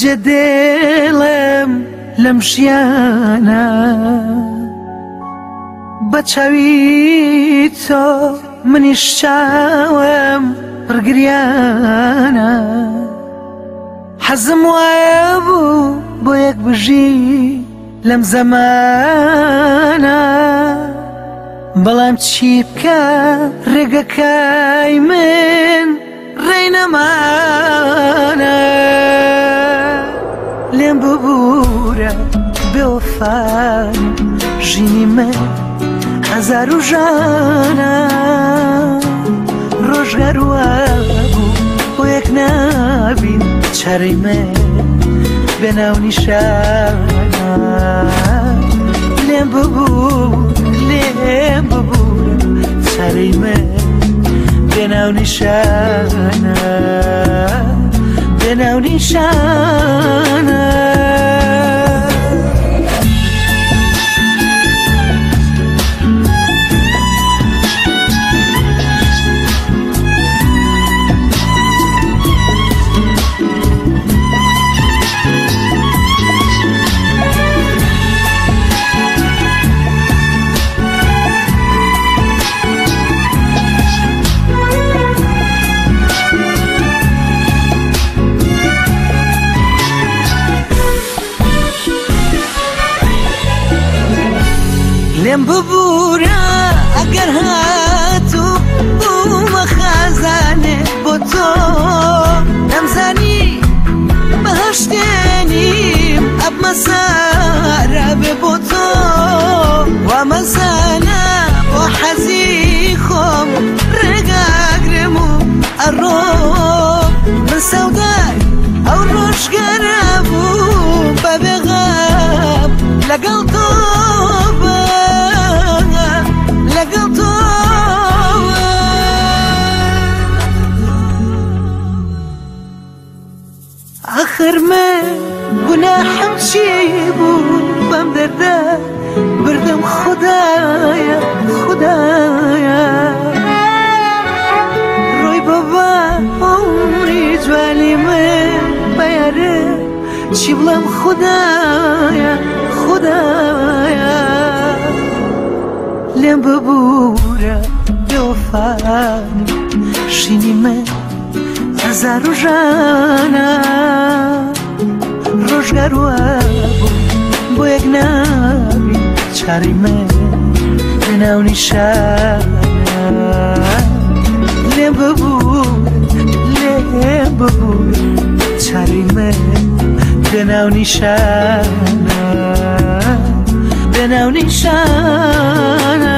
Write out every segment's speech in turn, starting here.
بەجێدێڵم لەم ژیانە بە چاوی تۆ منیش چاوم پڕگریانە حەزم وایە بوو بۆ یەک بژی لەم زەمانە بەڵام چی بکە ڕێگەکای من ڕێی نەمانە لێم ببوورە بێوەفای ژینی من هەزار و ژانە ڕۆژگار وابوو بۆ یەک نابین چارەی من بێ ناونیشانە لێم ببوو لێم ببوورە چارەی من بێ ناونیشانە بێ ناونیشانە. لێم ببوورە ئەگەر هاتوو بوومە خازانێ بۆ تۆ نەمزانی بەهەشتێنیم ئەبمە سارا بێ بۆ تۆ وامەزانە بۆ حەزی خۆم ڕێگاگرم و ئەڕۆم من سەودای ئەو ڕۆژگەرە بوو بە بێغەم لەگەڵ تۆ لەگەڵ تۆ. ئاخر من گوناحم چی بوو بەم دەردە بردم خودایە خودایە ڕۆی بابا عمری جوانی من بەیارە چی بڵێم خودایە خودایە لێم ببوورە بێوەفانی شینی من هەزار و ژانە ڕۆژگار وابوو بۆ یەک نابی چارەی من بێ ناونیشانە لێم ببوورە لێم ببوورە چارەی من بێ ناونیشانە بێ ناونیشانە.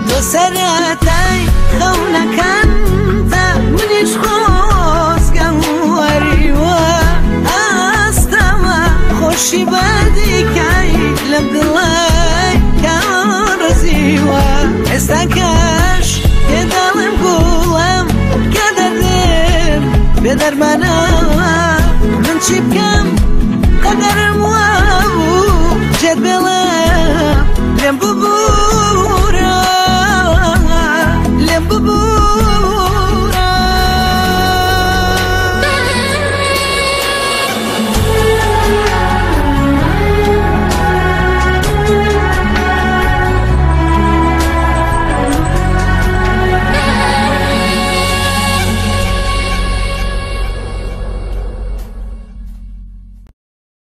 تۆ سەرەتای خەونەکانتە منیش خۆزگەم وەریوە ئاستەمە خۆشی بەدیکای لەم دڵای کاڕزیوە ئێستا کەش پێداڵم گوڵم کە دەردم بێدەرمانە من چی بکەم؟